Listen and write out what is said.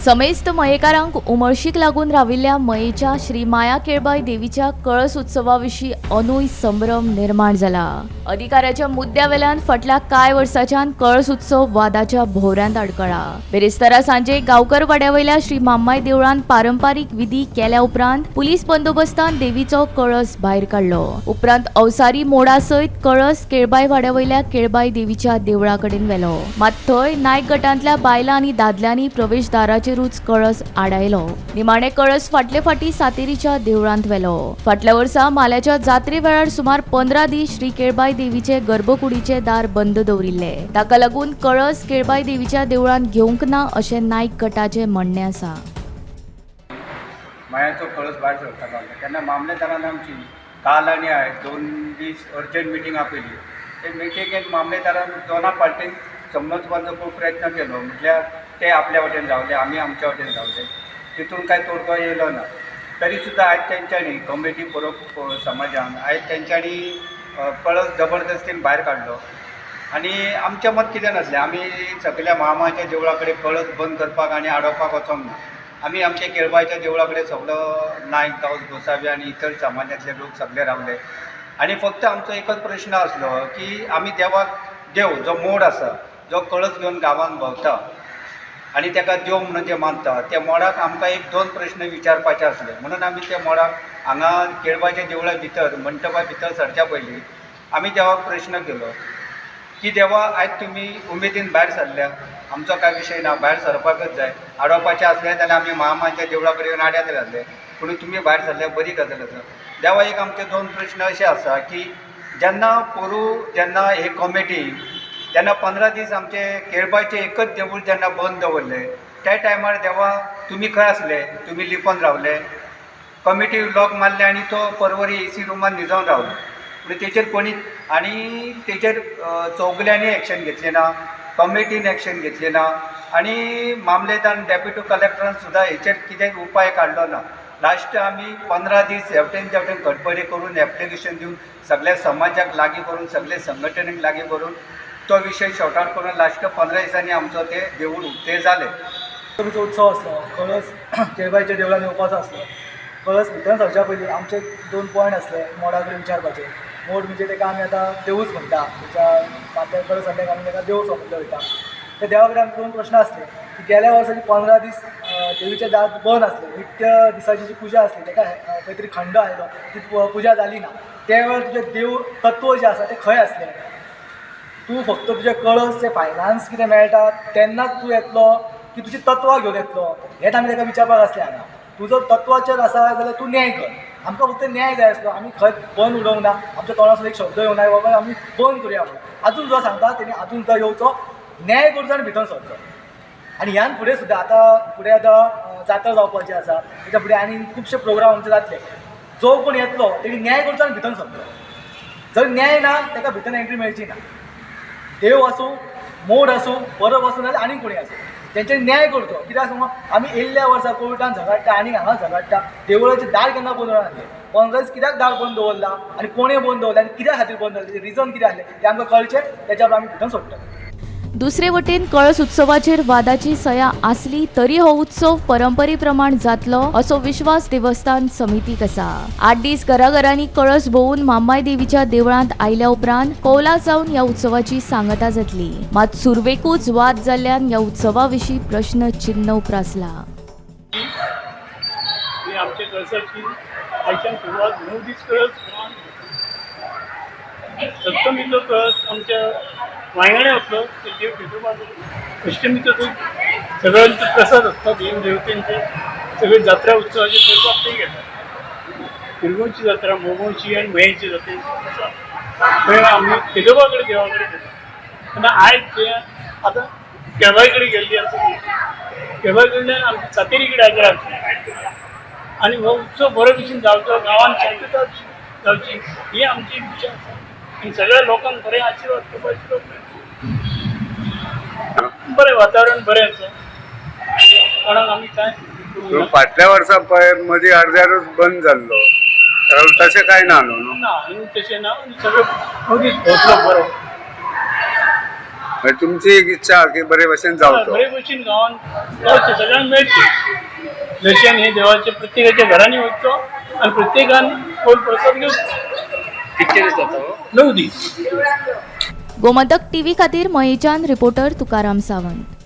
समेस्त मयेकारांक उमळशीक लागून राविल्ल्या मयेच्या श्री माया केळबाय देवीच्या कळस उत्सवा विशीं अनूय संभ्रम निर्माण जाला. अधिकाराच्या मुद्द्या वेल्यान फाटल्या कांय वर्साच्यान कळस उत्सव वादाच्या भोवऱ्यांत अडकळा. बिरेस्तारा सांजे गांवकर वाड्या वयल्या श्री माम्माय देवळान पारंपारीक विधी केल्या उपरांत पुलीस बंदोबस्तान देवीचो कळस भायर काडलो. उपरांत अवसारी मोडा सयत कळस केळबाय वाड्या वयल्या केळबाय देवीच्या देवळा कडेन व्हेलो. मात थंय नायक गटांतल्या बायलां आनी दादल्यांनी प्रवेशदाराचेरूच कळस आडायलो. निमाणे कळस फाटले फाटी सातेरीच्या देवळांत व्हेलो. फाटल्या वर्सा माल्याच्या जात्रे वेळार सुमार 15 दीस श्री केळबाय देवीचे गर्भकुडीचे दार बंद दवरिल्ले. ताका लागून कळस केळबाय देवीच्या देवळांत घेवंक ना अशें नायक गटाचें म्हणणें आसा. मायाचो कळस भायर सरतालो तेन्ना मामलेदारान आमची काल आनी आयज 2 दीस अर्जंट मिटींग आपयली. ते मिटिंगेक मामलेदारान दोना पार्टीन समजपाचो खूब प्रयत्न केलो. म्हटल्यार ते आपल्या वटेन रावले, आमी आमच्या वटेन रावले. तितून कांय तोडगो येयलो ना. तरी सुद्दां आयज तेंच्यांनी कमिटी परब समाजान आयज तेंच्यांनी कळस जबरदस्तीन भायर काडलो. आनी आमचें मत कितें नासलें, आमी सगल्या महामायाच्या देवळा कडेन कळस बंद करपाक आनी आडोवपाक वचोंक ना. आमी आमच्या केळबायच्या देवळा कडेन सगलो नायक, गांवस, गोसावी आनी इतर समाजांतले लोक सगले रावले. आनी फक्त आमचो एकच प्रश्न आसलो की आमी देवाक, देव जो मोड आसा, जो कळस घेवन गांवांत भोंवता आनी ताका देव म्हणून जे मानता, त्या मोडाक आमकां एक दोन प्रश्न विचारपाचे आसले. म्हणून आमी त्या मोडाक हांगा केळबाच्या देवळा भितर, मंटपा भितर सरच्या पयलीं आमी देवाक प्रश्न केलो की देवा, आयज तुमी उमेदीन भायर सरल्या, आमचो कांय विशय ना, भायर सरपाकच जाय. आडोवपाचें आसलें जाल्यार आमी महामायाच्या देवळा कडेन येवन आड्यात घातले, पूण तुमी भायर सरल्या, बरी गजाल आसा. देवा, एक आमचे दोन प्रश्न अशे आसा की जेन्ना पोरूं जेन्ना हे कॉमिटी जेन्ना 15 दीस आमचे केळबाचें एकच देवूळ जेन्ना बंद दवरलें, त्या टायमार देवा तुमी खंय आसले? तुमी लिपोन रावले. कमिटी लॉक मारले आनी तो परवरी एसी रुमान न्हिजोन रावलो. पूण तेचेर कोणी आनी तेचेर चौगुल्यांनी एक्शन घेतलें ना, कमिटीन एक्शन घेतलें ना आनी मामलेदार, डेप्युटी कलेक्टरान सुद्दां हेचेर कितें उपाय काडलो ना. लास्ट आमी 15 दीस हेवटेन तेवटेन खटपटी करून, एप्लिकेशन दिवन, सगल्या समाजाक लागीं करून, सगळे संघटनेक लागीं करून, तो विशय शॉर्ट आवट करून लास्ट 15 दिसांनी आमचो ते देवूळ उक्तें जालें. तुमचो उत्सव आसलो, कळस केळबायच्या देवळान येवपाचो आसलो. कळस भितर सरच्या पयलीं आमचे दोन पॉयंट आसले मोडा कडेन विचारपाचे. मोड म्हणजे ताका आमी आतां देवूच म्हणटा. तेच्या माथ्यार कळस हाडल्या आमी ताका देव समजले वयता. त्या देवा कडेन आमचे दोन प्रश्न आसले की गेल्या वर्सा 15 दीस देवीचें दार बंद आसलें, नित्य दिसाची जी पुजा आसली ताका खंय तरी खंड आयलो, ती पुजा जाली ना. त्या वेळार तुजें देव तत्व जें आसा तें खंय आसलें? तूं फक्त तुजें कळस जें फायनान्स कितें मेळटा तेन्नाच तूं येतलो की तुजी तत्वां घेवन येतलो, हेंच आमी ताका विचारपाक आसलें हांगा. तूं जर तत्वाचेर आसा जाल्यार तूं न्याय कर. आमकां फक्त न्याय जाय आसलो. आमी खंय बंद उडोवंक ना. आमच्या तोंडासून एक शब्द येवना बाबा आमी बंद करुया म्हणून. आजून सुद्दां सांगता, तेणी आजून सुद्दां येवचो, न्याय करचो आनी भितर सरचो. आनी ह्यान फुडें सुद्दां आतां फुडें आतां जात्रा जावपाची आसा, तेच्या फुडें आनी खुबशे प्रोग्राम आमचे जातले. जो कोण येतलो तेणी न्याय करचो आनी भितर सरचो. जर न्याय ना, ताका भितर एंट्री मेळची ना. देव आसूं, मोड आसूं, परब आसूं, नाजाल्यार आनी कोणी आसूं, तेंच्यानी न्याय करचो. कित्याक सांगू, आमी येयल्ल्या वर्सा कोविडान झगडटा आनी हांगा झगडटा. देवळाचें दार केन्ना बंद दवरनासलें. 15 दीस कित्याक दार बंद दवरला आनी कोणें बंद दवरलें आनी कित्या खातीर बंद दवरलें, रिजन कितें आसलें, तें आमकां कळचें. तेच्या आमी भितर सोडटले. दुसरे वटेन कळस उत्सवाचेर वादाची सया आसली तरी हो उत्सव परंपरे प्रमाण जातलो असो विश्वास देवस्थान समितीक आसा. 8 दीस घराघरांनी कळस भोवून माम्माय देवीच्या देवळांत आयल्या उपरांत कौला जावन ह्या उत्सवाची सांगता जातली. मात सुरवेकूच वाद जाल्ल्यान ह्या उत्सवा विशीं प्रश्न चिन्ह उप्रासला. ही आमच्या कळसाची आयच्यान सुरवात. 9 दीस कळस गांवांत. सप्तमीचो कळस आमच्या वांयगणे वतलो, ते देव भेटोवपाक. अष्टमीचो तो सगळ्यांचो प्रसाद असता, देव देवतेंचे सगळे जात्रा उत्सवाचे प्रसाद ते घेतात. पिरगांवची जात्रा, मोगोवची आनी मयेची जात्रेची प्रसाद थंय आमी तेजोबा कडेन, देवा कडेन घेता. तेन्ना आयज ते आतां केळबाय कडेन गेल्ली आसा. केळबाय कडल्यान आमची सातेरी कडेन हाजीर आसली आनी हो उत्सव बरे भशेन जावचो, गांवांत शांतता जावची ही आमची इच्छा आसा आनी सगळ्या लोकांक बरे आशिर्वाद, खूब आशिर्वाद मेळचे. बरें वातावरण बरें आसा, कोणाक आमी कांय करूंक ना. फाटल्या वर्सा पळय मदीं अर्द्यारूच बंद जाल्लो, तर तशें कांय ना न्हू? ना, आनी तशें ना. आनी सगळें 9 दीस भोंवतलो बरो. म्हणजे तुमची एक इच्छा आहा की बरे भशेन जावचो. बरे भशेन गांवान जावचें, सगळ्यांक मेळचें दर्शन हे देवाचे, प्रत्येकाच्या घरांनी वचचो आनी प्रत्येकान कोण प्रसाद घेवचो. कितके दीस जाता हो? 9 दीस. गोमंतक टीव्ही खातीर मयेच्यान रिपोर्टर तुकाराम सावंत.